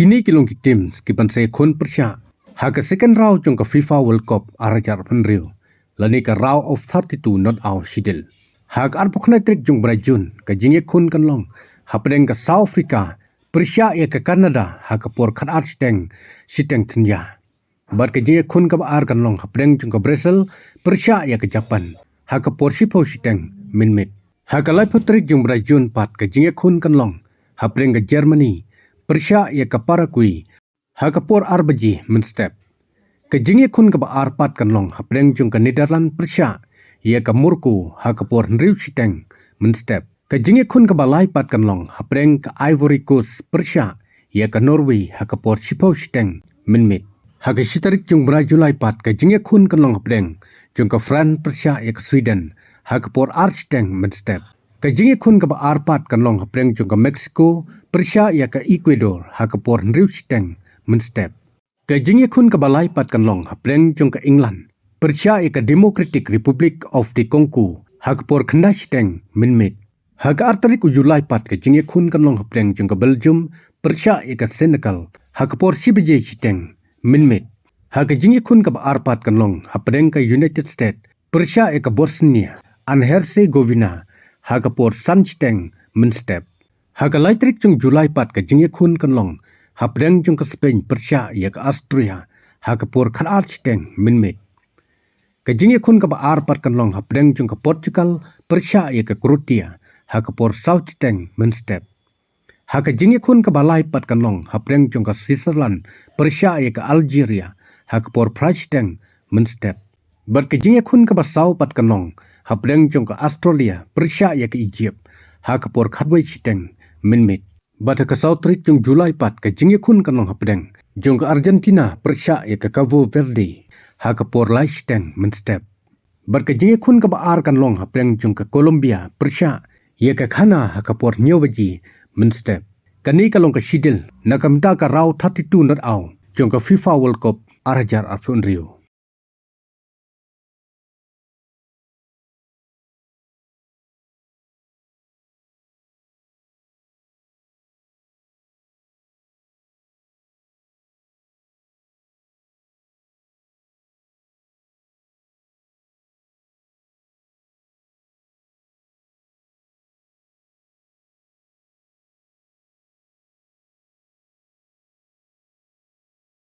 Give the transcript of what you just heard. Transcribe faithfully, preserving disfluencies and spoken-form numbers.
Kine ki long ki teams ki ban sa ïakhun pyrshah ha ka second round jong ka FIFA World Cup ar hajar arphew hynriew, lane ka round of thirty-two not out schedule. Ha ka arphew khyndai tarik jong bnai Jun, ka jingïakhun kan long hapdeng ka South Africa pyrshah ïa ka Canada ha ka por khatar shiteng, shiteng synñia. Bad ka jingïakhun kaba ar kan long hapdeng jong ka Brazil pyrshah ïa ka Japan ha ka por shiphew shiteng mynmiet. Ha ka laiphew tarik jong bnai Jun pat, ka jingïakhun kan long hapdeng ka Germany pyrshah ïa ka Paraguay ha ka por ar baje mynstep. Ka jingïakhun kaba ar pat kan long hapdeng jong ka Netherlands pyrshah ïa ka Morocco ha ka por hynriew shiteng mynstep. Ka jingïakhun kaba lai pat kan long hapdeng ka Ivory Coast pyrshah ïa ka Norway ha ka por shiphew shiteng mynmiet. Ha ka shi tarik jong bnai July pat, ka jingïakhun kan long hapdeng jong ka France pyrshah ïa ka Sweden ha ka por ar shiteng mynstep. Ka jingïakhun kaba ar pat kan long hapdeng jong ka Mexico pyrshah ïa ka Ecuador ha ka por hynriew shiteng mynstep. Ka jingïakhun kaba lai pat kan long hapdeng jong ka England pyrshah ïa ka Democratic Republic of the Congo ha ka por khyndai shiteng mynmiet. Ha ka ar tarik u July pat, ka jingïakhun kan long hapdeng jong ka Belgium pyrshah ïa ka Senegal ha ka por shi baje shiteng mynmiet. Ha ka jingïakhun kaba ar pat kan long hapdeng ka United States pyrshah ïa ka Bosnia and Herzegovina ha ka por san shiteng mynstep. Ha ka lai tarik jong July pat, ka jingïakhun kan long hapdeng jong ka Spain pyrshah ïa ka Austria ha ka por khatar shiteng mynmiet. Ka jingïakhun kaba ar pat kan long hapdeng jong ka Portugal pyrshah ïa ka Croatia ha ka por saw shiteng mynstep. Ha ka jingïakhun kaba lai pat kan long hapdeng jong ka Switzerland pyrshah ïa ka Algeria ha ka por phra shiteng mynstep. Bad ka jingïakhun kaba saw pat kan long hapdeng jong ka Australia pyrshah ïa ka Egypt ha ka por khatwei shiteng mynmiet. Bad ha ka saw tarik jong July pat, ka jingïakhun kan long hapdeng jong ka Argentina pyrshah ïa ka Cabo Verde ha ka por lai shiteng mynstep. Bad ka jingïakhun kaba ar kan long hapdeng jong ka Colombia pyrshah ïa ka Ghana ha ka por hynñiew baje mynstep. Kane ka long ka schedule na ka bynta ka round thirty-two not out jong ka FIFA World Cup ar hajar arphew hynriew.